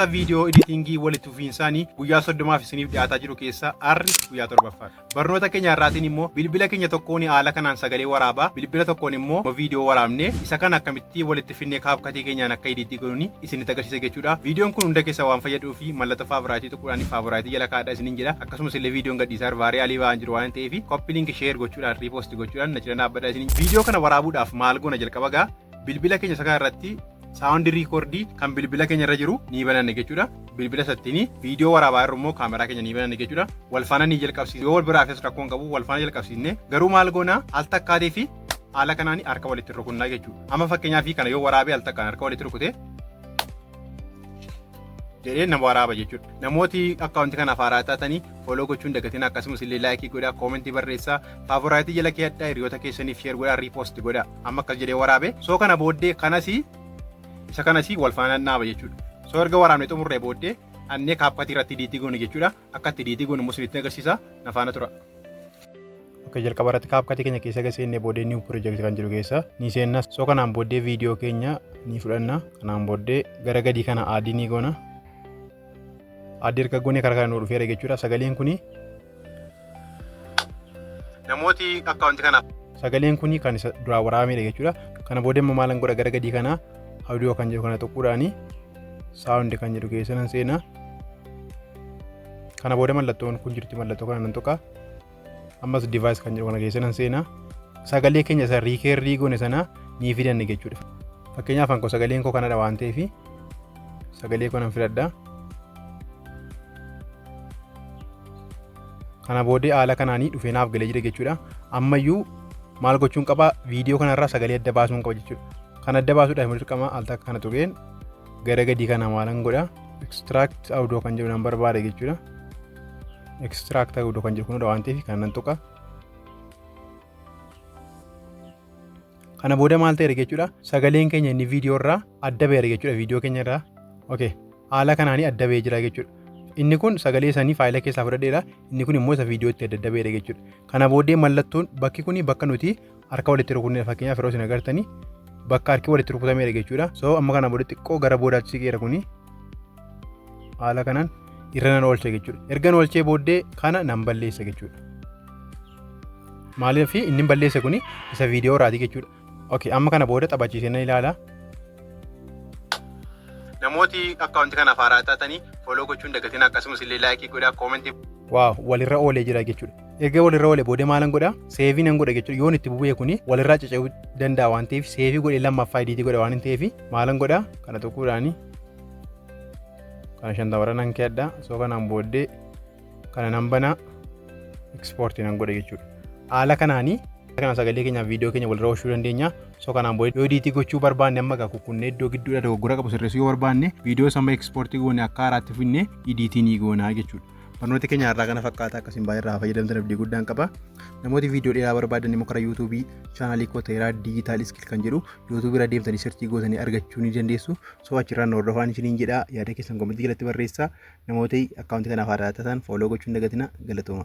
Viidiyoo editingii walitti fufiinsaanii guyyaa 30f isiniif dhiyaataa jiru keessaa arri guyyaa 7ffaadha. Barnoota keenya har'aatiin immoo bilbila keenya tokkoon haala kanaan sagalee waraabaa, bilbila tokkoon immoo viidiyoo waraabnee isa kana akkamitti walitti finnee CapCut keenyaan akka editii goonu isinitti agarsiisa jechuudha. Viidiyoon kun hunda keessa waan fayyaduu fi mallattoo favorite tuquudhaan favorite jala kaa'adha isiniin jedha. Akkasumas illee viidiyoon gadhiisaa viralii ba'aa jiru waan ta'eef copy link share gochuudhaan repost gochuudhaan na cina dhaabbadha isiniin. Viidiyoo kana waraabuudhaaf maal goona? Jalqaba gaa bilbila keenya isa kana irratti sound recordii kan bilbila keenya irra jiru ni bananne jechuudha. Bilbila isattiin viidiyoo waraabaa jirru immoo kaameraa keenya ni bananne jechuudha. Wal faana ni jalqabsiisne. Yoo wal biraa hafes rakkoo hin qabu, wal faana jalqabsiisne. Garuu maal goona? Al takkaatii fi haala kanaan harka walitti rukunnaa jechuudha. Amma fakkeenyaaf kana yoo waraabee al takkaan harka walitti rukute jedhee nama waraaba jechuudha. Namooti akkaawuntii kanaaf haaraa taatanii follow gochuun dagatiin, akkasumas illee likeii godhaa, commentii barreessaa, favoriteii jala keeyadhaa, hiriyoota keessaniif share godhaa, repost godhaa. Amma akkas jedhee waraabe. So kana booddee kanasii isa kanasii wal faana dhaaba jechuudha. So erga waraabne xumurree booddee annee CapCutii irratti editii goone jechuudha. Akka itti editii goone immoo isinitti agarsiisa. Na faana tura. Akka jalqaba irratti CapCutii keenya keessa seennee booddee new project kan jedhu keessa ni seenna. So kanaan booddee viidiyoo keenya ni fudhanna. Kanaan booddee gara gadii kana addii ni goona. Addii erga goonee karaa kana nu dhufeera jechuudha. Sagaleen kuni Namooti akkaawuntii kanaaf sagaleen kuni kan isa duraa waraabamedha jechuudha. Kana booddee immoo maalan godha? Gara gadii kana audio kan jedhu kana tuquudhaani sound kan jedhu keessa nan seena. Kana booda mallattoon kun jirti, mallattoo kana nan tuqa. Ammas device kan jedhu kana keessa nan seena. Sagalee keenya isa recordii goone sana ni fidanne jechuudha. Fakkeenyaaf anko sagaleen koo kanadha waan ta'eef sagalee koo nan filadha. Kana booddee haala kanaanii dhufee naaf galee jira jechuudha. Ammayyuu maal gochuun qaba? Viidiyoo kanarraa sagalee adda baasuun qaba jechuudha. Kan adda baasuudhaaf immoo dirqama al takka kana tuqeen gara gadii kana maalan godha? Extract audio kan jedhu nan barbaada jechuudha. Extract audio kan jedhu kunidha waan ta'eef kan nan tuqa. Kana booda maal ta'eera jechuudha? Sagaleen keenya inni viidiyoo irraa adda ba'eera jechuudha viidiyoo keenya irraa. Okay. Haala kanaanii adda ba'ee jira jechuudha. Inni kun sagalee sanii faayila keessaa fudhadheera. Inni kun immoo isa viidiyootti adda adda ba'eera jechuudha. Kana booddee mallattoon bakki kuni bakka nuti harka walitti rukunneedha. Fakkeenyaaf yeroo isin agartanii bakka harki walitti rukutameera jechuudha. So amma kana booda xiqqoo gara boodaatti siqeera, kuni haala kanaan irra nan oolcha jechuudha. Erga oolchee booddee kana nan balleessa jechuudha. Maaliif inni balleesse? Kuni isa viidiyoo irraati jechuudha. Okay, amma kana booda taphachiisee nan ilaala. Namooti akkaawuntii kanaaf haaraa taatanii follow gochuun dagatiin, akkasumas illee likeii godhaa, commentii. Wow, walirra oolee jira jechuudha. Erga walirra oolee booda maalan godhaa? Saveii nan godha jechuudha. Yoon itti bu'ee kuni walirraa caca'uu danda'a waan ta'eef saveii godhee lammaffaa editii godha waan hin ta'eef maalan godhaa? Kana tuquudhaani kana 50 nan keedha. So kanaan booddee kana nan banaa, exportii nan godha jechuudha. Haala kanaanii kana sagalee keenyaaf viidiyoo keenya walirra oolchuu dandeenya. So kanaan booda yoo editii gochuu barbaanne, amma egaa kukkunnee iddoo gidduudha dogoggora qabu sirreessuu yoo barbaanne, viidiyoo sama exportii goone akka haaraatti finne editii ni goonaa jechuudha. Barnooti keenya har'aa kana fakkaata. Akkasiin baay'ee irraa fayyadamtan abdii guddaan qaba. Namooti viidiyoo dheeraa barbaadan immoo karaa YouTubeii channelii koo ta'eeraa Digital Skill kan jedhu YouTubeii irra deemtanii searchii gootanii argachuu ni dandeessu. So achirraan na hordofaan isiniin jedha. Yaada keessan commentii jalatti barreessaa. Namoota akkaawuntii kanaaf haaraa taatan follow gochuun dagatina. Galatooma.